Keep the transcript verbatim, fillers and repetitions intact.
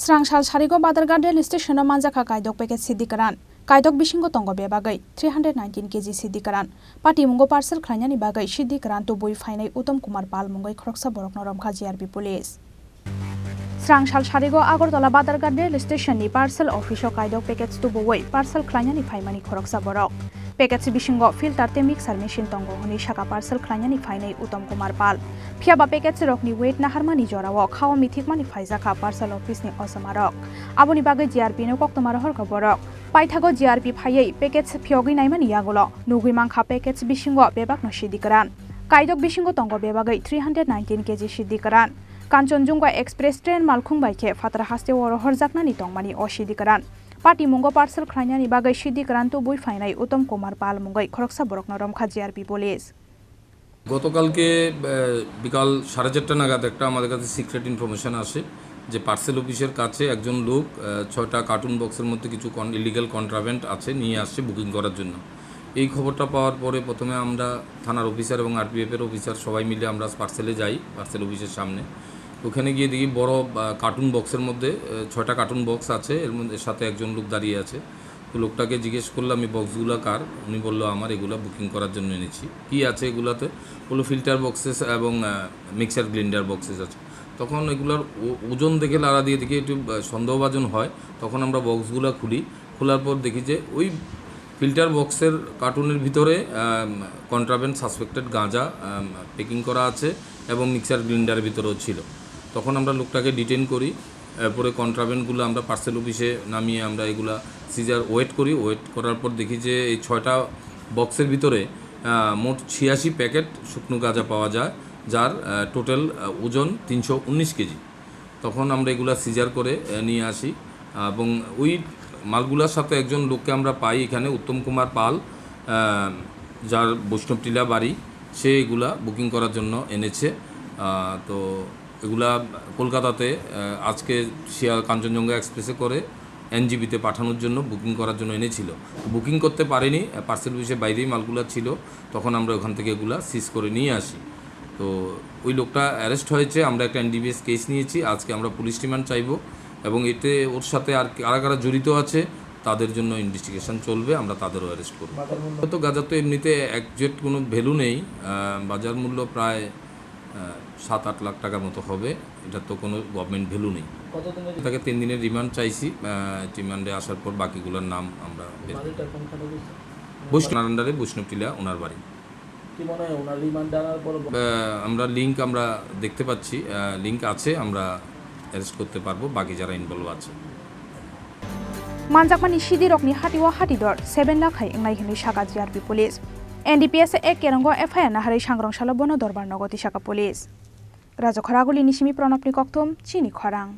Srangsal Sarigo Badarghat rail station-o manjakha kaidok package sidi kwran. Kaidok bisingo tongo bebagwi three hundred nineteen K G sidi kwran. Patimungo parcel khlainani bagwi sidi kwran tubui phainai Uttom Kumar Pal mungwi khoroksa borokno romkha G R P police. Srangsal Sarigo Agartala Badarghat rail station-ni parcel office-o kaidok package tubuwi parcel khlainani phaimani khoroksa borok. Package bisingo filter tei mixer machine tongo hwnwi saka parcel khlainani phainai Uttom Kumar Pal. Phiyaba package rokni weight naharmani jorao khao mithikmani phaijakha parcel office-ni osomarok. Aboni bagwi G R P-no koktwma rohorkha borok. Paithago G R P phaiwi package phiyogwi naimani yagulo nugwi mankha package bisingo bebakno sidi kwran. Kaidok bisingo tongo bebagwi three hundred nineteen K G sidi kwran. Kanchanjunga Express train malkhung bai khe Phatar hasteo rohorjaknani tongmani o sidi kwran. Patimungo parcel khlainani bagwi sidi kwran tubui phainai Uttom Kumar Pal mungwi khoroksa borokno romkha G R P police. গতকালকে, আহ, বিকাল সাড়ে চারটা নাগাদ একটা আমাদের কাছে secret information আসে যে পার্সেল অফিসের কাছে একজন লোক, আহ, ছয়টা কার্টুন বক্সের মধ্যে কিছু কন-, ইলিগাল কন্ট্রাব্যান্ড আছে, নিয়ে আসছে বুকিং করার জন্য। এই খবরটা পাওয়ার পরে প্রথমে আমরা থানার অফিসার এবং আরপিএফ এর অফিসার সবাই মিলে আমরা পার্সেলে যাই, পার্সেল অফিসের সামনে। ওখানে গিয়ে দেখি বড়, আহ, কার্টুন বক্সের মধ্যে, আহ, ছয়টা কার্টুন বক্স আছে, এর মধ্যে, এর সাথে একজন লোক দাঁড়িয়ে আছে। তো লোকটাকে জিজ্ঞেস করলাম এই বক্সগুলা কার, উনি বললো, "আমার, এগুলা বুকিং করার জন্য এনেছি।" "কি আছে এগুলাতে?" বললো, "ফিল্টার বক্সেস এবং, আহ, মিক্সার গ্রাইন্ডার বক্সেস আছে।" তখন এগুলার ও-, ওজন দেখে লাড়া দিয়ে দেখি একটু, আহ, সন্দেহভাজন হয়। তখন আমরা বক্সগুলা খুলি, খোলার পর দেখি যে ওই ফিল্টার বক্সের কার্টুনের ভিতরে, আম, কন্ট্রাব্যান্ড সাসপেক্টেড গাঁজা, আম, প্যাকিং করা আছে এবং মিক্সার গ্রাইন্ডারের ভিতরেও ছিল। তখন আমরা লোকটাকে ডিটেইন করি, এরপরে কন্ট্রাব্যান্ডগুলো আমরা পার্সেল অফিসে নামিয়ে আমরা এগুলা সিজার ওয়েট করি। ওয়েট করার পর দেখি যে এই ছয়টা বক্সের ভিতরে, আহ, মোট ছিয়াশি প্যাকেট শুকনো গাঁজা পাওয়া যায়, যার, আহ, টোটাল, আহ, ওজন তিনশো উনিশ কেজি। তখন আমরা এগুলা সিজার করে, আহ, নিয়ে আসি এবং ওই মালগুলার সাথে একজন লোককে আমরা পাই এখানে, উত্তম কুমার পাল, আহ, যার বৈষ্ণবটিলা বাড়ি, সে এগুলা বুকিং করার জন্য এনেছে। আহ, তো এগুলা কলকাতাতে, আহ, আজকে শিয়াল কাঞ্চনজঙ্ঘা এক্সপ্রেসে করে এনজিবিতে পাঠানোর জন্য, বুকিং করার জন্য এনেছিল। বুকিং করতে পারেনি, আহ, পার্সেল অফিসের বাইরেই মালগুলা ছিল, তখন আমরা ওখান থেকে এগুলা সিজ করে নিয়ে আসি। তো ওই লোকটা অ্যারেস্ট হয়েছে, আমরা একটা এনডিপিএস কেস নিয়েছি, আজকে আমরা পুলিশ রিমান্ড চাইবো এবং এতে ওর সাথে আর কারা কারা জড়িত আছে তাদের জন্য ইনভেস্টিগেশন চলবে, আমরা তাদেরও অ্যারেস্ট করবো। বাজার মূল্য? তো গাঁজার তো এমনিতে একজ্যাক্ট কোনো ভ্যালু নেই, আহ, বাজার মূল্য প্রায়, আহ, সাত আট লাখ টাকার মতো হবে, এটা তো কোনো গভর্নমেন্ট ভ্যালু নেই। কতদিনের? তাকে তিন দিনের রিমান্ড চাইছি, আহ, রিমান্ডে আসার পর বাকিগুলোর নাম আমরা বের করব। বাড়িটা কোনখানে বলছেন? বৈষ্ণব, আন্ডারে বৈষ্ণব টিলা ওনার বাড়ি। কি মনে হয় ওনার রিমান্ড আনার পর? আহ, আমরা লিংক আমরা দেখতে পাচ্ছি, আহ, লিংক আছে, আমরা অ্যারেস্ট করতে পারবো বাকি যারা ইনভলভ আছে। Manjakmani sidirokni hatio hatidor seven lakh hai wngnai hwnwi saka G R P police. N D P S A Kerongo F I R naharwi sangrong salo bono dorbar nogo tisaka police. Rajakhor Agulini simi Pranabni kokthum, chini khorang.